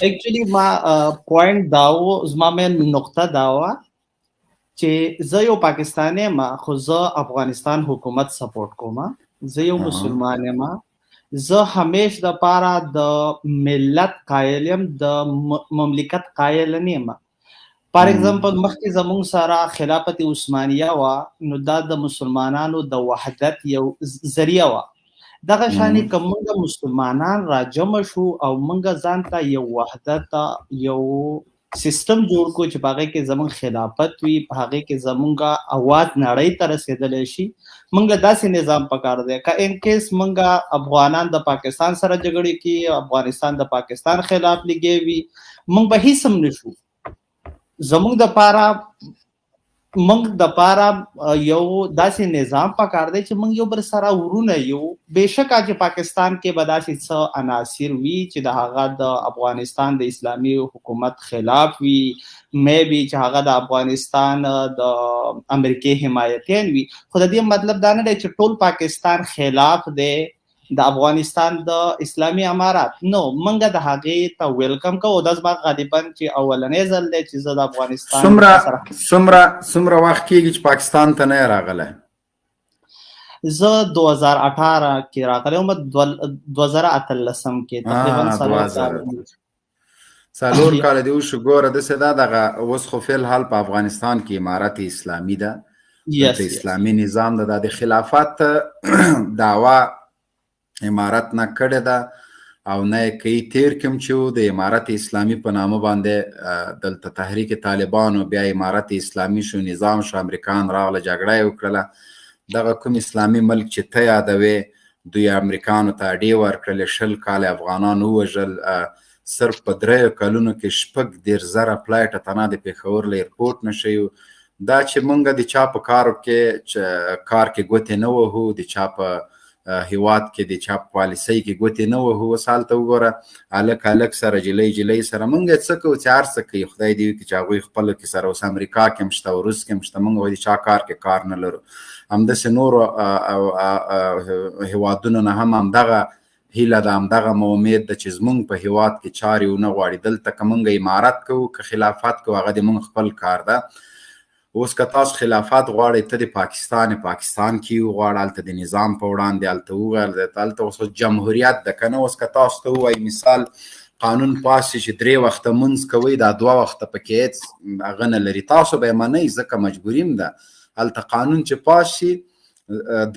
اکچولی ما پوینټ دا و، زما مین نقطه دا وه چې زه یو پاکستانی یم، خو زه افغانستان حکومت سپورټ کوم. زه یو مسلمان یم، زه همیش د پاره د ملت قایل یم، د مملکت قایل نه یم. فار ایگزامپل، مخکې زمونږ سره خلافت عثمانیه وه، نو دا د مسلمانانو د وحدت یو ذریعه وه. دغه شانې که موږ مسلمانان راجمع شو او موږ ځان ته یو وحدت، یو سیستم جوړ کو چې په هغې کې زمونږ خلافت وي، په هغې کې زمونږ اواز نړۍ ته رسېدلی شي، موږ له داسې نظام پکار دی. که ان کیس موږ افغانان د پاکستان سره جګړې کوي، افغانستان د پاکستان خلاف لګي وي، موږ به هیڅ هم نشو. زمونږ د پاره موږ د پاره یو داسې نظام پکار دی چې موږ یو بل سره ورونه یو. بېشکه چې پاکستان کې به داسې څه عناصر وي چې د هغه د افغانستان د اسلامي حکومت خلاف وي، maybe چې هغه د افغانستان د امریکې حمایتیان وي، خو د دې مطلب دا نه دی چې ټول پاکستان خلاف دی د افغانستان د اسلامي امارات. نو منګه د هغې ته ویلکم کوو. دا زما غالبا چې اولنی ځل دی چې زه د افغانستان څومره وخت کېږي چې پاکستان ته نه راغلی؟ زه 2018 کې راغلی وم، 2018 کې، تقریبا 4 کاله. 4 کاله دی وشو. ګوره، داسې ده، دغه اوس خو فی الحال په افغانستان کې امارت اسلامي ده، د اسلامي نظام ده. د خلافت دعوا امارت نه کړې ده او نه یې کوي. تیر کوم چې د امارت اسلامي په نامه باندې دلته تحریک طالبانو، بیا امارت اسلامي شو، نظام شو، امریکان راغله، جګړه یې وکړله. دغه کوم اسلامي ملک چې ته یادوې، دوی امریکانو ته اډې ورکړلې، 20 کاله افغانان ووژل. صرف په 3 کلونو کې 36,000 فلایټه تنها د پېښور له ایرپورټ نه شوي. دا چې مونږ د چا په کارو کې کار کې ګوتې نه وهو، د چا په هیواد کې د چا په پالیسۍ کې ګوتې نه وهو. اوس هلته وګوره، هلک هلک سره، جلۍ جلۍ سره. مونږ څه کوو چې هر څه کوي، خدای دې وکړي چې هغوی خپلو کې سره. اوس امریکا کې هم شته او روس کې هم شته. مونږ د چا کار کې کار نه لرو. همداسې نورو هیوادونو نه هم همدغه هیله ده، همدغه مو امید ده چې زمونږ په هیواد کې چارې ونه غواړي. دلته که مونږ امارت کوو که خلافت کوو، هغه د مونږ خپل کار ده. اوس که تاسو خلافت غواړئ، ته د پاکستان، پاکستان کې وغواړه، هلته د نظام په وړاندې هلته وغواړه. هلته اوس جمهوریت ده که نه؟ اوس که تاسو ته ووایي، مثال، قانون پاس شي چې درې وخته مونځ کوئ، دا دوه وخته پکې هېڅ هغه نه لري، تاسو به یې منئ، ځکه مجبوري هم ده. هلته قانون چې پاس شي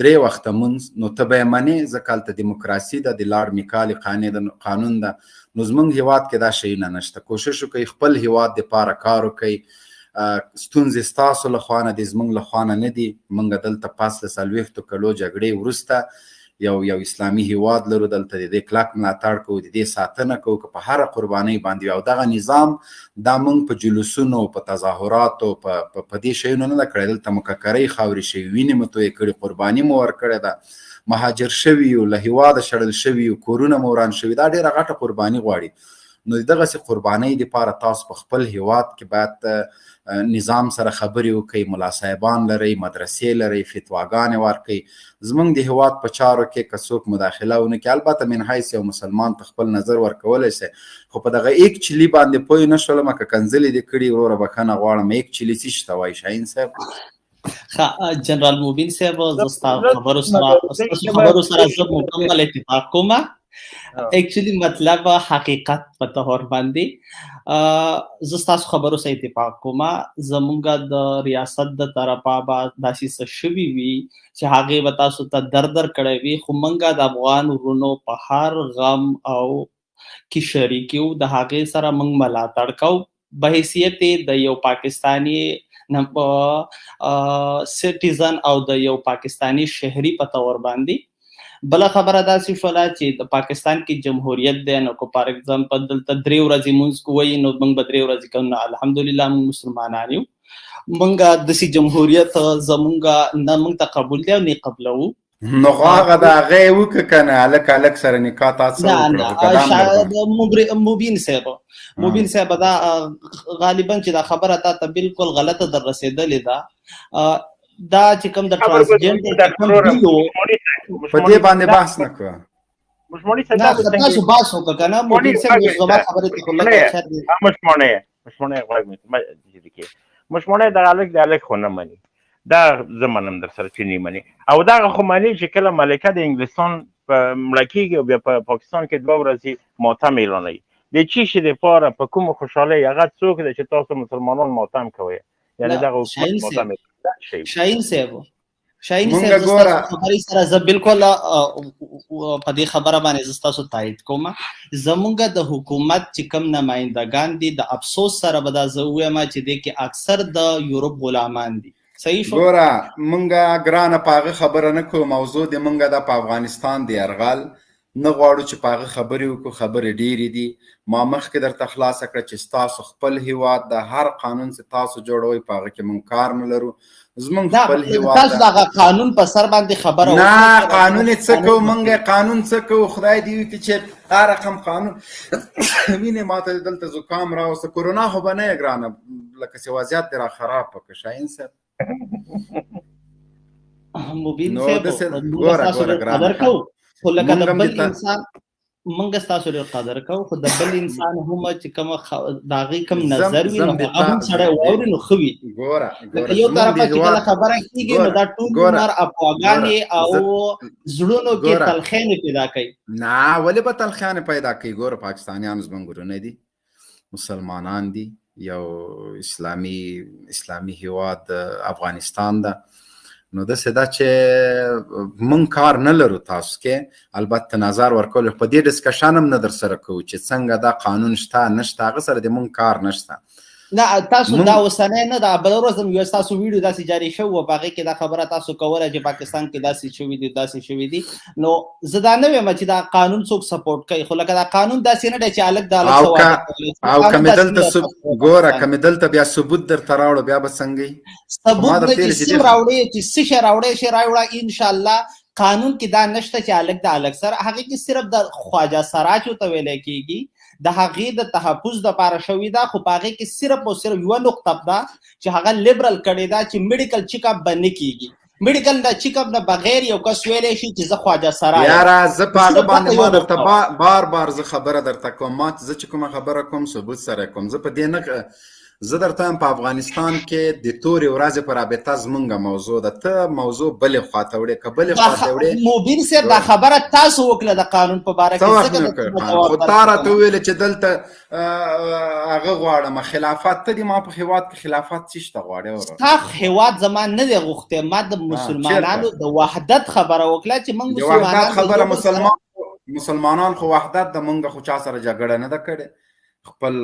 درې وخته مونځ، نو ته به یې منې، ځکه هلته دیموکراسي ده، د لارډ میکالي قانون ده. نو زمونږ هیواد کې دا شیونه نشته. کوشش وکړئ، خپل هیواد دپاره کار وکړئ. ستونزې ستاسو له خوا نه دي، زمونږ له خوا نه نه دي. مونږ دلته پس له 40 کلو جګړې وروسته یو یو اسلامي هیواد لرو. دلته د دې کلک ملاتړ کوو، د دې ساتنه کوو که په هره قربانۍ باندې. او دغه نظام دا مونږ په جلوسونو، په تظاهراتو، په دې شیونو نه کړی. دلته مو ککرۍ خاورې شوي، وینې مو تویې کړي، قرباني مو ورکړې ده، مهاجر شوي یو، له هیواده شړل شوي یو، کورونه مو وران شوي. دا ډېره غټه قرباني غواړي. نو دغسې قربانۍ دپاره تاسو په خپل هیواد کې باید نظام سره خبرې وکړئ. ملا صاحبان لرئ، مدرسې لرئ، فتواګانې ورکړئ. زمونږ د هیواد په چارو کې که څوک مداخله ونه کړي، البته من حیث یو مسلمان ته خپل نظر ورکولی شي، خو په دغه ایک چلی باندې پوه نه شولم. که کنځلې دې کړي وروره، بښنه غواړم. ایک چلی څه شي ته وایي، شاهین صاحب؟ ښه، جنرال مبین صاحب، زه ستا خبرو سره زه مکمل اتفاق کوم. اکچولی مطلب حقیقت په تور باندې زه ستاسو خبرو سره اتفاق کوم. زمونږ د ریاست د طرفه به داسې څه شوي وي چې هغې به تاسو ته درد درکړی وي، خو مونږ د افغان ورونو په هر غم او کې شریک یو، د هغې سره مونږ ملاتړ کوو به حیثیت د یو پاکستاني citizen او د یو پاکستاني شهري په تور باندې. بل خبره داسې شوله چې د پاکستان کې جمهوریت دی، نو کو فار ایگزامپل دلته 3 ورځې مونږ کوي، نو موږ به 3 ورځې کوو. نو الحمدلله موږ مسلمانان یو، مونږ داسې جمهوریت زمونږ نه مونږ ته قبول دی او نه قبلو. نو هغه د هغه وکړه کنه، هلک هلک سره نکاح تا څه نه نه، مبین صاحب، مبین صاحب، دا غالبا چې دا خبره تا ته بالکل غلطه در رسیدلې ده. دا چې کوم د ترانسجندر کوم په دې باندې بحث نه کوه. مشموړی صاحب نه تاسو باس وکړه کنه مبین صاحب زما خبرې ته خو لږ خیر دی. مشموړی مشموړی غوږ مې کې مشموړی د الک د الک خو نه مني، دا زه منم در سره چې نه مني. او دا خو مني چې کله ملکه د انګلستان په مړه کېږي او بیا په پاکستان کې 2 ورځې ماتم اعلانوي، د چی شي دپاره په کومه خوشحالۍ؟ هغه څوک دی چې تاسو مسلمانان ماتم کوئ؟ یعنې دغه حکومت ماتم. شاهین صاحب شاهین صاحب خبرې سره زه بالکل په دې خبره باندې زه ستاسو تایید کوم. زمونږ د حکومت چې کوم نمایندګان دي، د افسوس سره به دا زه ووایم چې دې کې اکثر د یورپ غلامان دي. صحیح شو؟ ګوره مونږه ګرانه په هغه خبره نه کوو، موضوع دې مونږه ده په افغانستان د یرغل، نه غواړو چې په هغه خبرې وکړو، خبرې ډېرې دي. ما مخکې درته خلاصه کړه چې ستاسو خپل هیواد د هر قانون چې تاسو جوړوئ په هغه کې مونږ کار نه لرو، زمونږ خپل هیواد تاسو دغه قانون په سر باندې خبره نه قانون څه کوو مونږ، قانون څه کوو؟ خدای دې وکړي چې دا رقم قانون وینې ماته دلته زکام راوسته، کورونا خو به نه یې ګرانه، لکه چې وضعیت دې را خراب کړ شاهین صاحب. مبین صاحب ګوره ګوره ګرانه، خو لکه د بل انسان مونږ ستاسو ډېر قدر کوو، خو د بل انسان هم چې کوم د هغې کوم نظر وي نو هغه هم سړی واوري نو ښه وي. ګوره لکه یو طرفه چې کله خبره کېږي نو دا ټول عمر افواګانې او زړونو کې تلخیانې پیدا کوي. نه ولې به تلخیانې پیدا کوي؟ ګوره پاکستانیان زموږ ورونه دي، مسلمانان دي، یو اسلامي هیواد افغانستان ده، نو داسې ده چې مونږ کار نه لرو تاسو کې، البته نظر ورکول په دې discussion هم نه در سره کوو چې څنګه دا قانون شته نشته، هغه سره د مونږ کار نشته. نه تاسو دا اوسنی نه دا بله ورځ هم یو ستاسو ویډیو داسې جاري شوی وه، په هغې کې دا خبره تاسو کوله چې پاکستان کې داسې شوي دي داسې شوي دي. نو زه دا نه وایم چې دا قانون څوک support کوي، خو لکه دا قانون داسې نه دی چې هلک د هلک څه واده کولی. او که مې دلته ګوره که مې دلته بیا ثبوت درته راوړو بیا به څنګه وي؟ ثبوت نه چې څه راوړې چې څه شی راوړی شي راوړه انشاءالله. قانون کې دا نشته چې هلک د هلک سره، هغې کې صرف د خواجه سراچو ته ویلی کېږي، د هغې د تحفظ دپاره شوې ده، خو په هغې کې صرف او صرف یوه نقطه ده چې هغه liberal کړې ده چې medical check up به نه کېږي. medical د check up نه بغیر یو کس ویلی شي چې زه خواجه سرا یم. یاره زه په هغه باندې ما درته بار بار زه خبره درته کوم، ما زه چې کومه خبره کوم ثبوت سره کوم، زه په دې نه زه درته وایم په افغانستان کې د تورې ورځې په رابطه زمونږ موضوع ده، ته موضوع بلې خواته وړې، که بلې خواته وړې. مبین صاحب دا خبره تاسو وکړه د قانون په باره کې، څه وخت خو تا راته وویل چې دلته هغه غواړم خلافت، ته دې ما په هیواد کې خلافت څه شته غواړې وروره؟ ستا هیواد زما نه دی غوښتی، ما د مسلمانانو د وحدت خبره وکړه چې موږ مسلمانان خبره مسلمانان خو وحدت د مونږ خو چا سره جګړه نه ده کړې، خپل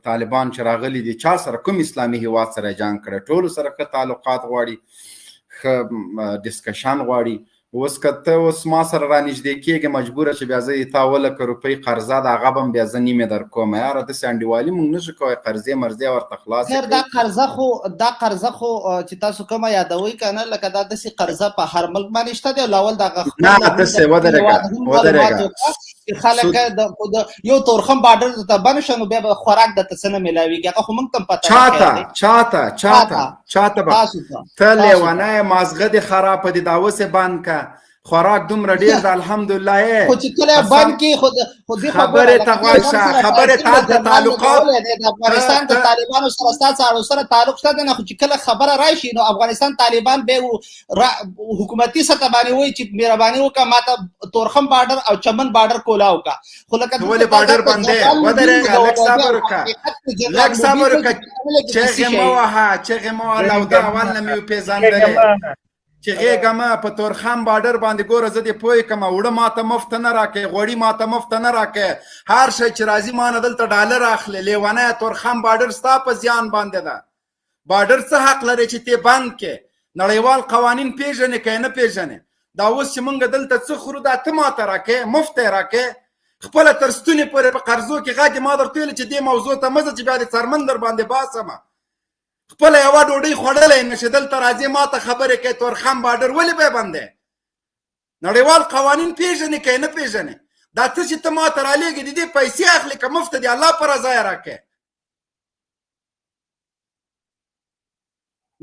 طالبان چې راغلي دي چا سره کوم اسلامي هیواد سره جنګ کړی، ټولو سره ښه تعلقات غواړي، ښه discussion غواړي. اوس که ته اوس ما سره رانږدې کېږې مجبوره چې بیا زه یې تا ولکه روپۍ قرضه ده هغه به هم بیا زه نیمې در کوم. یاره داسې انډیوالي مونږ نه شو کوی، قرضې مرضې ورته خلاصې کړئ. دا قرضه خو چې تاسو کومه یادوئ که نه، لکه دا داسې قرضه په هر ملک باندې شته دی. لاول دغه نه داسې ودرېږه ودرېږه چې خلک د یو تورخم بارډر ته بند شه نو بیا به خوراک درته څه نه میلاویږي، هغه خو موږ ته هم پته چاته چاته چاته چاته به ته لیونی مازغه دې خرابه دي، دا اوس یې بند که خوراک دومره ډېر ده الحمدلله. خو چې کله بند کې خو دې خبرې ته غوږ شه، خبرې ته هلته تعلقات د افغانستان د طالبانو سره ستا سره تعلق شته نه، خو چې کله خبره راشي نو افغانستان طالبان به حکومتي سطح باندې وایي چې مهرباني وکړه ماته تورخم بارډر او چمن بارډر کولا وکړه. خو لکه ولې بارډر باندې ودرېږه، لږ صبر وکړه، لږ صبر وکړه، چغې مه وهه، چغې مه وهه، لوده اول نه مې وپېژندلې چې غېږه مه په تورخم بارډر باندې ګوره زه دې پوه کړم، اوړه ماته مفته نه راکوې، غوړي ماته مفته نه راکوې، هر شی چې راځي ما نه دلته ډالر اخلې. لیونیه تورخم بارډر ستا په زیان باندې ده، بارډر څه حق لرې چې تې بند کې؟ نړیوال قوانین پېژنې که یې نه پېژنې؟ دا اوس چې مونږ دلته څه خورو دا ته ماته راکوې، مفته یې راکوې، خپله تر ستوني پورې په قرضو کې غږ ما درته ویل چې دې موضوع ته مه ځه چې بیا دې څرمن در باندې باسمه، خپله یوه ډوډۍ خوړلی نه شې، دلته راځې ما ته خبرې کوې تورخم بارډر ولې به یې بندی؟ نړیوال قوانین پېژنې که یې نه پېژنې؟ دا څه چې ته ماته رالیږې د دې پیسې اخلې که مفته دې الله په رضا یې راکوې؟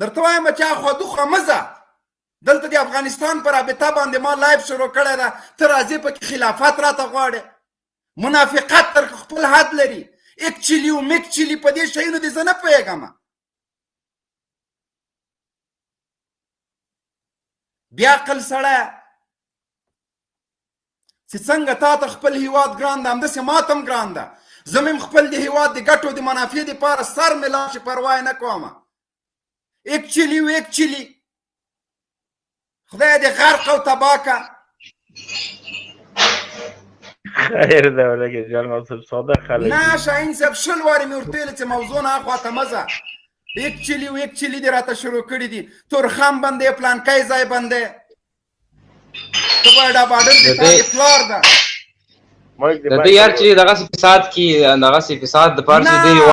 درته وایم چې اخوا دخوا مه ځه. دلته د افغانستان پر رابطه باندې ما live شروع کړی ده، ته راځې پکې خلافت راته غواړې. منافقت تر خپل حد لري. اکچلی او مکچلی په دې شیانو دې زه نه پوهېږم. بیا عقل سړی چې څنګه تا ته خپل هیواد ګران ده، همداسې ما ته هم ګران ده. زه مې هم خپل د هیواد د ګټو د منافع دپاره سر مې لاړ شي پروا یې نه کوم. اکچلی او اکچلی خدای دې غرق او تباه که. خیر ده ولګي جنرال صاحب، ساده خلک. نه شاهین صاحب، 20 وارې مې ورته ویلي چې موضوع نه اخوا ته مه ځه. اکچلی او اکچلی دې راته شروع کړي دي. تورخم باندې پلانکی ځای باندې ته باید دا باډر دې تا د پلار ده. د دې یار چې دغه فساد کې، دغه فساد د پاره چې دی.